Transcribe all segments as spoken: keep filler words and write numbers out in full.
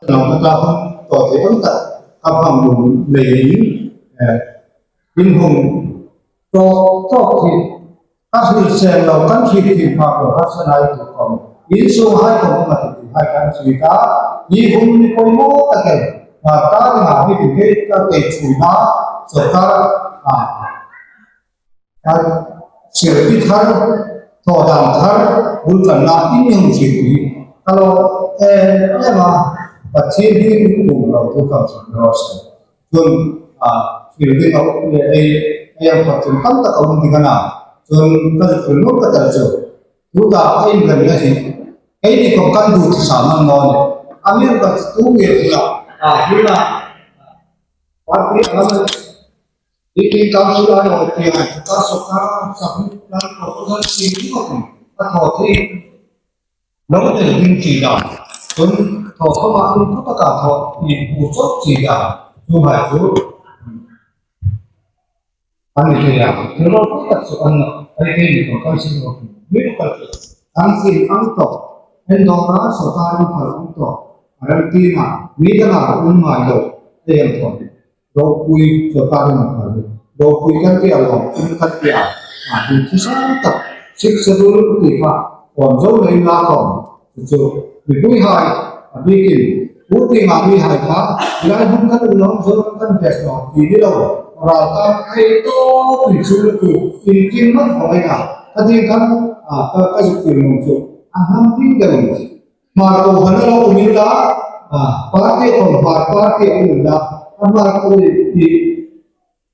Nang ka ta hon to te ang ta ka bang lu le in, eh, in hong to to ki ka hil sen lo kan hil ki ma ko ka sa nai to ko. In su hai ko ma ti hai kan si ta. Ni hum ni ko mo ta ke. Ma ta na ni ti ke ka ke chu na. So ka, ah, a sirpi thar, thaw dan thar, bul kan na in hung si ti. Ka lo, eh, eh, ma, Pathien hi kum lo tu kam sa lo se. Chun, a, fil ding a, eh, eh, eh, ang Pathien kam ta ka um ding a na. Chun, ka fil lo ka ta chu. Tu ta ka in kan na hi. Ei ni ko kan du ti sa man no ne. A mi ka tu nge la. A, tu la. Party a la. City Council a lo ti a, ka so ka sa hu ka ko ko sa ti ni ko ko. Ka thaw thei. Lo te ding ti da. Tun thaw ko ma in ko ta ka thaw ni ku so ti da. Tu hai tu. An ni te ya. Ni lo ko ta so an no. Ai ke ni ko kan si ko. Ni ko ka. An si an to. En do ka so ka ni ka an to. Aram ti na. Ni da na un ma lo. Te an to. Ropui sawrkar in a phal. Ropui kan ti a lawm, kan ti a. A, ti thu sang tak, Sixth Schedule ti kha, awm zo lei la khawm. Chu, mipuihai, a bikin, pu ti nga mihai kha, i lai hmun kan um nawk zo kan bes nawk ti ni lo. Ral ka hei to, ti chu lu tu, in kin mat hoi ka. Ka ding khan, a, ka, ka zuk ti nung chu, a ham ding deu. Hmar ko han lo um in la, a, party ko Hmar party um in la, a Hmar ko ni ti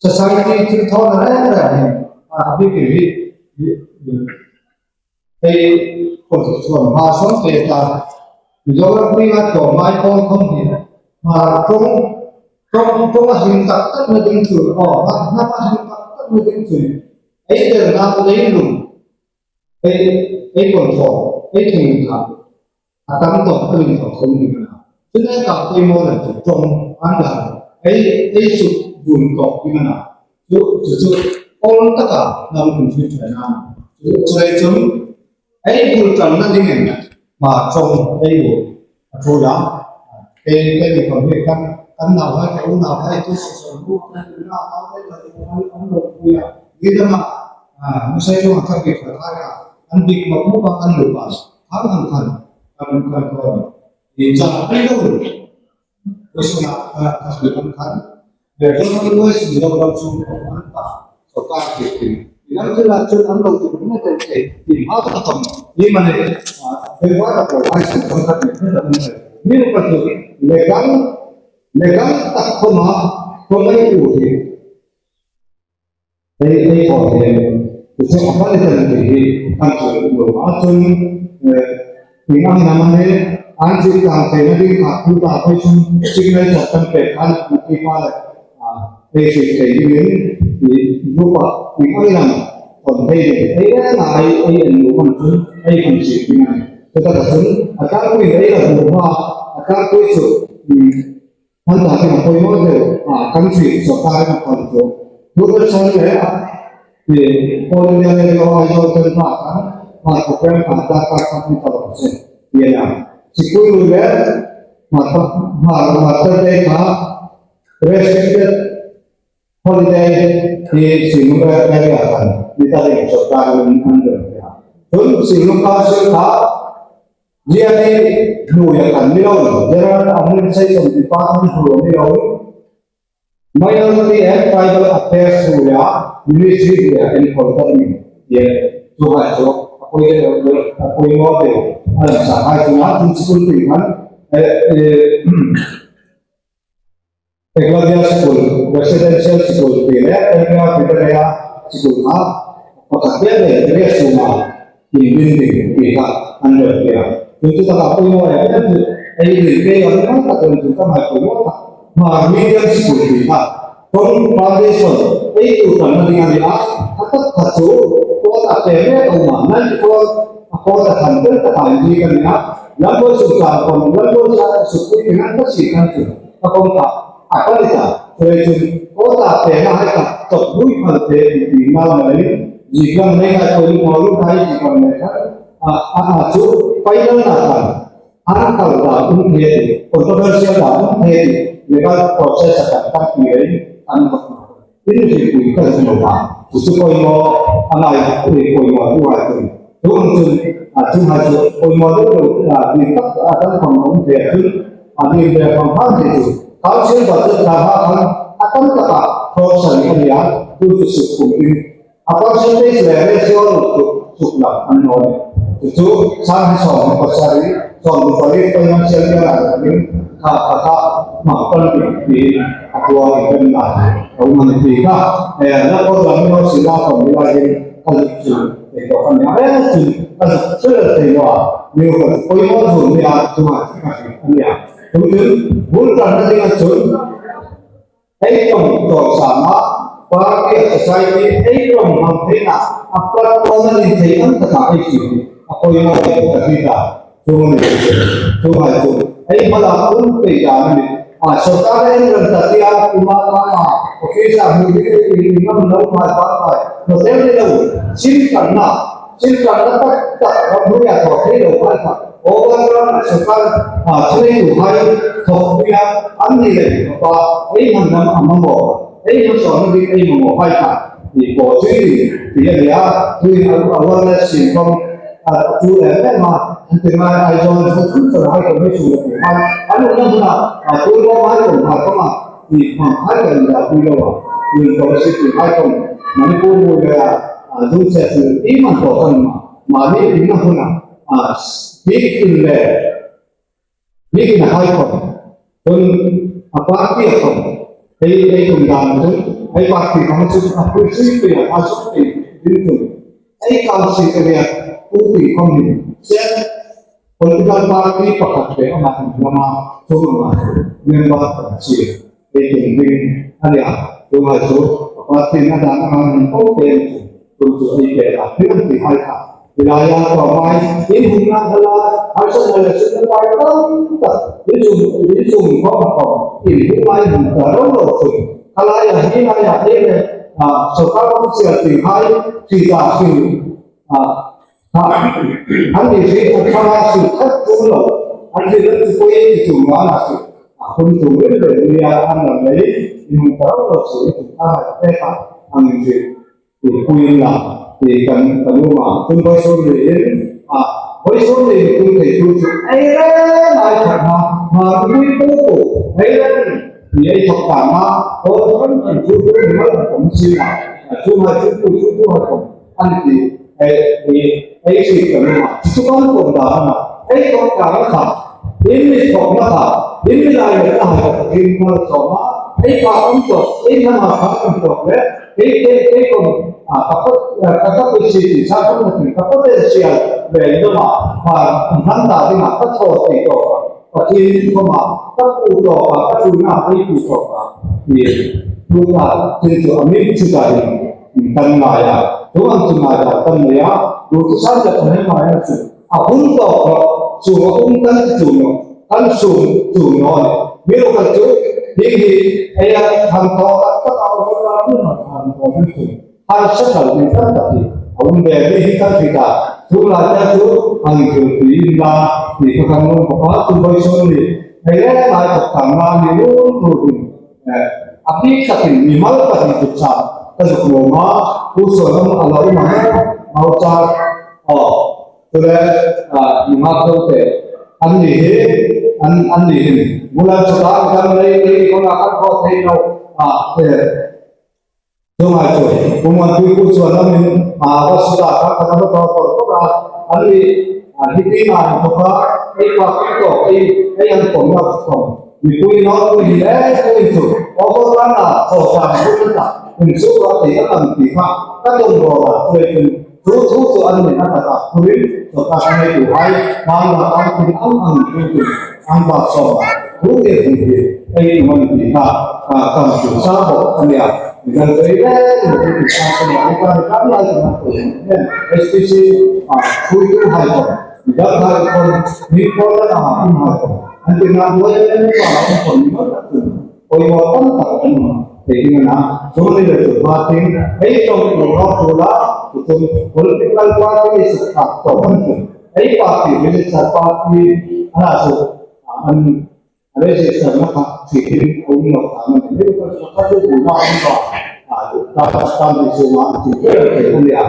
society thil thaw na reng reng hin, a, a bik hi, hi, hi, ei, ko thil thaw Hmar sawm te ta, Mizoram pui nga ko mai kong khom hi, Hmar kong, kong, kong a hin tak tak na ding chu, o, Hmar, Hmar a hin tak tak na ding chu, ei del na ko dei lum, ei, ei ko thaw, ei thing thaw. A tam tawk a ring tawk khom ding a na. Chu nêka poimaw le chu ṭawng an la. Ei, ei suk dun tawk ding a na. Chu, chu, chu, awl taka hnam hung hriet ṭhena. Chu, chu lei chun, ei bul ṭanna dingin, Hmar ṭawng ei bul a ṭhuoi a. Ei, ei mi khom hi kan, kan nauhai, kan nauhai, chu, chu, chu, lu, kan nauhai, kan nauhai, an lo pui a. Ni dama, a, musai chu a thak bik a thai a. An bik mawk mawk a, an lo pas. Hang hang khan, kan, kan thaw. Inchang pui lo. Kuisuna ka, ka hriet ang khan. Ve kan kan lo si lo lo chu kan pa. So ka ti ti. Ilang chu la chu ang lo tu na te te. Ti ma ka thom. Ni ma ne. Ve wa ka ko ai sa ko ka ti na ta ni. Ni ka chu. Le kan, le kan tak ko ma. Ko mai u hi. Ei, ei ko hi, chu chu a pali tan ti hi, kan chu lo a chun, eh, i mang na mani, an chi tang te na ding kha, tu ta koi chun, chi ngai cha tan pe khan, na ti pa le, a, ei chi te dingin, i, lu pa, i ko i lam, kon te ding, ei, ei, na, ei, ei, en lu man chun, ei, kon chi ding an. Chu ta chun, a ta kui, ei, la lu ma, a ta kui chu, mm, Hmar ta khin a poimaw deu, a, kan chu sawrkar in a phal chu. Doorstation le, a, e, All India Radio Aizawl ten pa khan, Hmar program khan darkar khan ni ta lo se. Ye na. Sikul le, Hmar, Hmar, Hmar Mother's Day kha, restricted holiday, e, Singnung area khan, ni ta ding sawrkar in an deu ya. Tun Singnung Council kha, Zia ni hnuoia kan ni lo, General Administration Department hnuoia ni lo, Minority and Tribal Affairs hnuoia, Ministry hnuoia enkawl kan ni. Ye, chu hai chu, a poi de, a poimaw de, a la sa hai chu na, chun school tin kan, eh, eh, Eklavya School, Residential School ti le, Eklavya Vidyalaya School kha, pakhat bek le, area sunga, in building ti kha, an lo tia. Chu chu taka poimaw e, ei ri pe an kan ta kan chu ka mai poimaw ta. Hmar Medium School ti kha, kong foundation, ei tu kan na ding a ni a, a tak kha chu, ko ta pe me ko ma, nan ko, a ko ta kan tel ta kan ji kan ni a, lam ko su ka kon, lam ko sa su ku ti nan ka si kan chu. Ka kawng ta, a ka ni ta, chuleiin chun, ko ta te na hai ta, chawk bui phal te ti ti nau mai, zi kang nei ka chawk bui phal lu kai zi kang nei ka, a, a, a chu, final na ka. an kal dan um thei a tih, controversial dan um thei a tih, legal process a kan kan ti rei an kal. In hripui ka zuk lo a. Chu chu poimaw a ngai, poimaw tu hai chun. Chuong chun, a, chuonghai chu poimaw lo lo, a, din tak a kan khom um thei a chun, a, din ve khom khan thei chu. Council budget kha khan a tam taka thawk san a nia, tu chu suk kum ding. A percentage le ratio chu suk lam an naw ni. Chu chu sang hi sawm hi pasari, sawm hi pali financial year a ni kha kha kha ma kan ni ti a tua ni kan na. Ko man ti kha, eh, na ko lam no si la ko mi la hin ka chu e ko kan ya e chu ka chu le te wa. Ni ko ko mo chu ni a chu ma ka ni a. Chu chu bul kan na ding a chu. Ei ṭawng tawk sama, party a society ei ṭawng hmang theina, a platform a ni thei ang taka ei hriet hi, a poimaw ei ka hriet a, chuong a ni, chuonghai chu, ei hma la pun pei dan a ni, a, sawrkar en ran ta tia, kuma kama, office a hmu ding ei in ngam lo hma ta ta, hotel ni lo, sin kan na, Thil kan la tak tak ramhnuoia thaw thei lo hai kha. Overground a sawrkar, a, thilneituhai thawkpuia an ni leh pa, ei hmang lam a mamaw. Ei hmang sawrna ding ei mamaw hai kha. I po chu ni, ti a nia, tu in a, a wan le sin khom, a, tu em em a, an ti ngai ai zong chu chu chu hai khom ei chu le hai. An lo na huna, a, tu lo hai khom hai khom a, i hmang hai kan da pui lo a. Tu in policy tu hai khom, Manipur mu le a, a, dung se chu i man to kan ma. Mani in na huna, a, bik in le, bik in a hai khom. Chun a party a khom. Ei, ei kum dan chun, ei party khom chu a pui sui pui a, a sui pui din chun. Ei council area pu ti khom ni. Se political party pakhat le ama in lama chu ama chu member kan si. Ei tum ding a nia, chuonghai chu, a party-in a dan a hang hung ko pen chu, tu chu ei pe a, thil an ti hai kha. Hi laia ṭawng mai, in hung na hala, harsatna le sukna pai tam tak, in zum, in zum khom khom, in hung mai hung ta lo lo chu. Kha laia, hi laia, ei le, a, sawrkar official ti hai, ti ta hi, a, Kha, an ni hi a thara su khat chu lo, an ni lo chu poi chu ma na su. A hun chu vel vel ni a an lo lei, ni hun ta lo su chu a ha te ta, an ni hi, i pui la, i kan, kan lu ma, tun poi su ni in, a, poi su ni tun te tu chu, ei le, mai khat ma, ma pui pu pu, ei le, ni ei thok ta ma, o kan kan chu tu ni ma la kan si na, a chu ma chu tu chu tu ha ko. An ti, ei, ei, ei si kan ma. Chu kan ko da na. Ei ko ka na kha. In mi ko na kha. In mi lai na kha. Ka tin ko so ma. Ei ka um to. Ei na ma ka um to le. Ei, ei, ei ko. A, ka ko, ka ka ko si ti sa ko na ti. Ka ko te si a. Le no ma. Ma, nan da di ma ka so ti ko. Pathien khawma ka pu tawka, ka ṭhuoina ei pu tawka, i, ṭhuoina thil chu a mi chu ta hin kan ngai a, chu ang chu ngai a kan nei a, chu chu san ta kan ngai a chu. A hun tawk rawh, chu a um kan chu no, kan chu chu no. Mi lo kan chu, hi hi, ei a kan tawk, ka ka a hun a hun a kan tawk chu. Harsatna ding tam tak hi a um ve ni hi kan hriet a. Chu lai ta chu ang chu ti in la, ti ka kan lo ka pa chu boi son ni. Hei le lai tak tang la ni lo lo ding. Eh, a bik takin mimal tak hi chu cha. Ka zuk lo ma, pu so lam a lo ma, mau cha. O, chu le, a, ni ma ko te. An ni hi, an, an ni hi. Mula chu ta kan lei, lei ko la kan ko thei lo. A, eh. Chuonghai chu, Pu Muanpuii pu chuan a min, a, va suda kha, kha va tawk tawk tawk a, an ni, a, hi ti ngai tawk a, ei pa kha tawk, ei, ei an pawm la tawk. Mipui naupui hi le, ei chu, overground a, thaw tan bu ta, in chu a ti a kan ti kha, ka dawng raw a, chu ei chu, chu, chu, chu an ni a ta ta, turin, chu ka hmang ei tu hai, hmang la kan tin ang ang tu tu. An ba so, bu ke bu ke, ei man ti ka, ka kam su sa bo, an ya, ni kan sei le, ni kan sa ko, ni kan kan lai kan ko, S P C, a, su tu hai ko, ni kan hai ko, ni ko la na ha hai ko, an ti na bo ya ni ko ha ko ni ma ta tu, ko yo kon ta ko ni ma, ei ni na, so ni le so ba tin, ei to ko ro ko la, ko political party su ka to kan ko. Ei party, Minister party, Ana chu, a, an, an register na kha, chi hin a um lo ta man. Hei ka chu ka chu bu na um ba. A, ta, ta, ta, ni chu ma, chi ke ke um ya.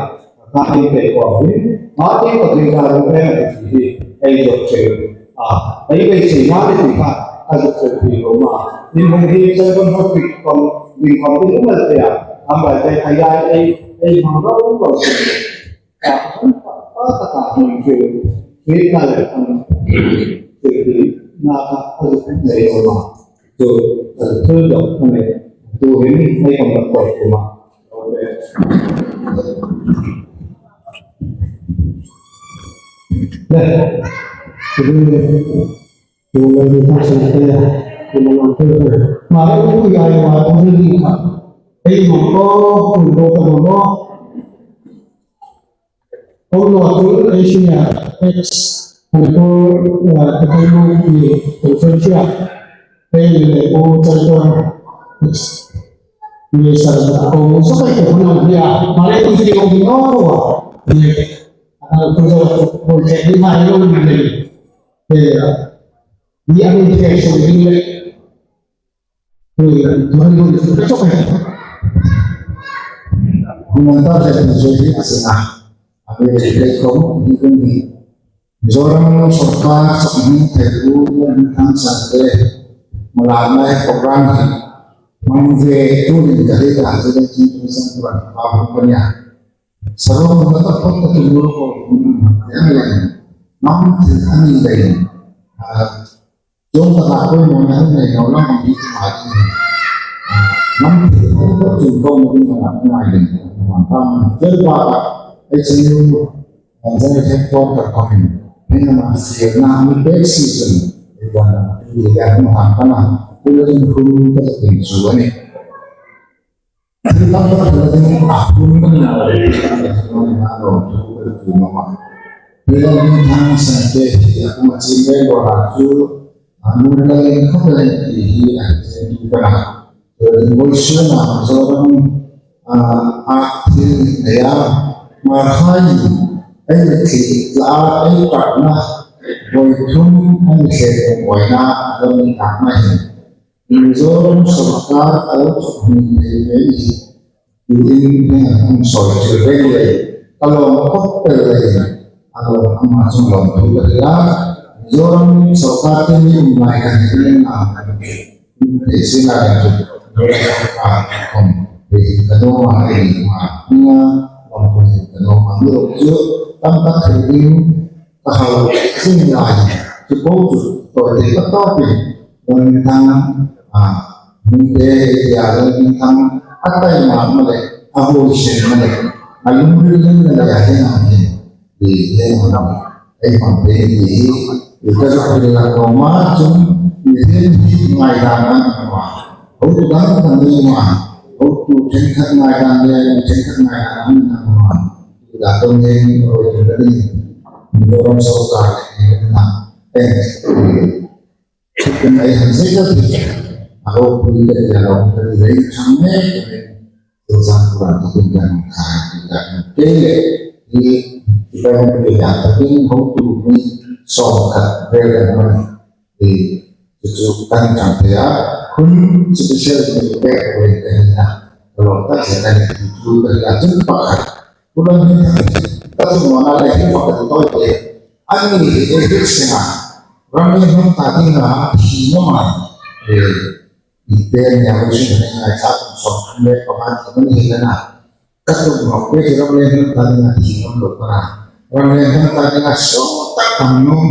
Ka hin ke ko hin. Ma te ko hin ka ru ke na chi hi. Ei jo che. A, ei ke chi na ni ti ka. Ka ju che ti lo ma. Ni hung hi che ko no ti ko, ni ko ni um le ya. Am ba te ka ya ei, ei ma ro ko. Home Local Asia X, Manipur, uh, the Conference, uh, Minister, kong sa kai ko na dia, mare ko ti ko no wa. Ye, a ko ko ko ke ni ma yo ni le. Ye, ni a ni ke so ni le. Hmang ta le ni zo hi a sena. A ve le le ko ni ko ni. Mizoram sawrkar chawk hming thei u Lalminthang Sante malakna program hi hmang ve tu ning ka hei ta chu le chin tu san tu ran pa hmang pa nia. Sarong na ta phot ta tu lo ko. Yang le. Hmang thil a ni le. A, Chuong taka poimawna hung nei naw lam ang hi tum a ding. Lam thil hung ko chung ko ma ding a ngai ding. Lam pam fel ba ka. Ei chang yu, ang zai thek ko ka ko hin. Hei na ma sir na mi bek season. Ei ba na, ei ya ma hang ka na. Kula chung kun ka sa ting chu a ni. Thil tam tak thil ding a hun kan na le, na lo thu ka tu ma ma. Lalminthang Sante hi a kuma chin le lo ra chu, a nu la le ko le ti hi a chin tu ka na. Lalminthang Sante na zo ram, a, a thil ne ya, ma khai, ei le ti la, ei pa na, voi thum, ei le ko voi na, lo ni ka ma hin. Mizoram sawrkar a lo chawk hming thei ve hi, tiin heng an sawi ṭhil reng reng. Ka lawm khawp el reng. A lawm ama chunga lawmthu ka hril a. Mizoram sawrkar te ni um lai kan hei reng a kan hei sin a kan chu. Ka khawm hei ka nuom a, hei ni ma. Ni a lawmthu hei ka nuom a. Ni ro chu tam tak hei ding ka hau zing lai. Chu bo chu tawi te ka tawpin. Lalminthang, a, hming te, tia Lalminthang, a taima ma le, a huoisen ma le, a lungril ding ma le, a heng ang hin, ti heng ang dam, ei hmang te ni hi, ti ka zuk hril la ko ma chun, mi hrim hi ngaidan an ang ma. Hotu dang dang ni ma, hotu ṭhenkhat ngaidan le, mi ṭhenkhat ngaidan an ang ma. Ti ka tawng heng, roi tu ka ding, Mizoram sawrkar, heng na, heng, Chutpui ei han zet zet hi. A ropui le a lo ka ti reng chang mek. Chu zan kuran tu kun kan kha kan ke le. Hi, hi kan ke ya ta kin hotu mi sawm khat vel kan mani. Hi, chu chu kan chang te a. Hun special mi pe ko le kan na. Lo ta se kan chu kan la chun pakhat. Kuran ni ta. Ta chu mo na le hi pakhat to te. An ni hi ei hriet seng a, ram le hmang ta dinga thi ngam a, eh, i pen nia vawisun hi ngai thlak kum sawm thum le panga ti mani hi ka na. Ka tuk nawk pek chu ram le hmang ta dinga thi ngam lo ka na. Ram le hmang ta dinga sawt tak tam nuom,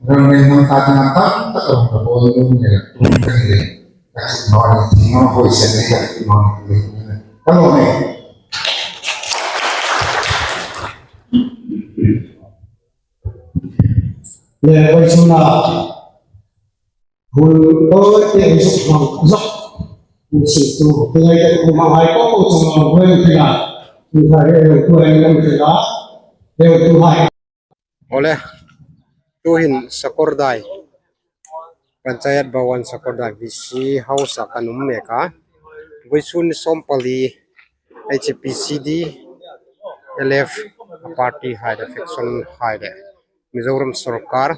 ram le hmang ta dinga tam tak ram ka bawl nuom nia tum ka ni le. Ka tuk nawk a ni thi ngam hawi sen le ka tuk nawk a ni. Ka lo ne. Le vawisuna hun tawi te zuk hmang zuk. Hung si tu, tu ngai te ku hmang hai ko ko chung lo hoi ti la. Tu khai e tu hai lo ti la. E tu hai. Ole, tu hin Sakawrdai. Panchayat Bhawan Sakawrdai V C House-a kan um mek a. Vawisun sawm pali H P C D, L F, a party hai le, faction hai le, Mizoram sawrkar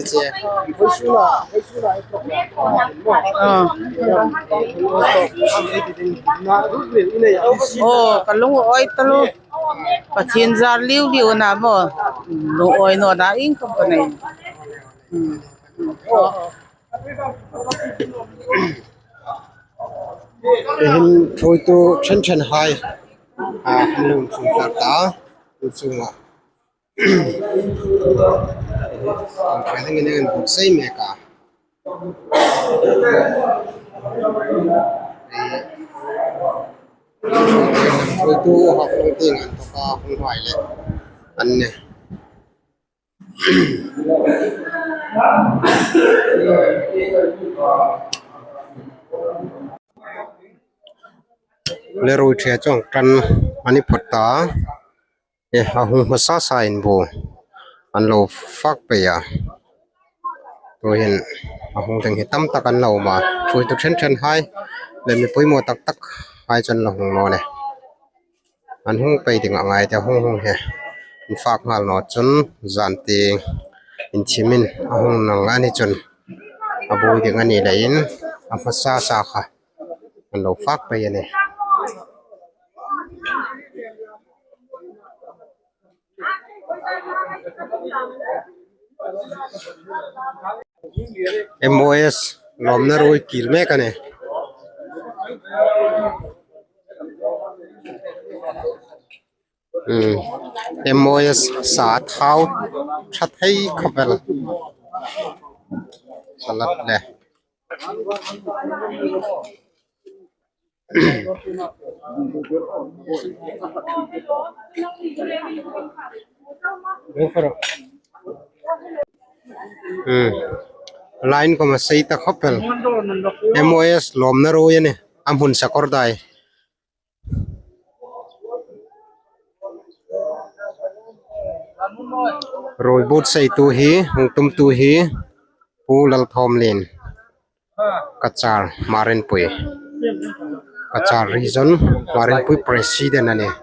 ti che. Aw. Aw, ka lungawi taluo. Pathien zar liu liu a na maw. Lungawi naw na ieng khawm ka nei. Hmm. Hi hin ṭhuoitu ṭhen ṭhen hai, a, an lo inchung tlat ta, inchunga. An ṭhuoi dingin an buk sei mek a. Ṭhuoitu Haflong tieng inthawka hung hai le an nih. Le ruoi ṭhe chuong ṭan a ni phawt ta. E, a hung hmasa sa in bu an lo fak pei a. Tuhin a hung ding hi tam tak an lo um a. Ṭhuoitu ṭhen ṭhen hai le mi poimaw tak tak hai chu an lo hung naw nih. An hung pei ding a ngai te, hung hung hi. An fak nghal naw chun zan tieng inthimin a hung nang a ni chun a buoi ding a ni leiin a hmasa sa kha an lo fak pei a nih. M O S lawmna ruoi kil mek a nih. Hmm. M O S sa thau ṭha thei khawp el. Salad le. Hmm. Line khawm a sei ta khawp el. M O S lawmna ruoi a nih. A hmun sakawr dai. Ruoi buotsaitu hi, hung tumtu hi, Pu Lalthawmlien, Cachar Hmar Inpui, Cachar Region Hmar Inpui President a nih.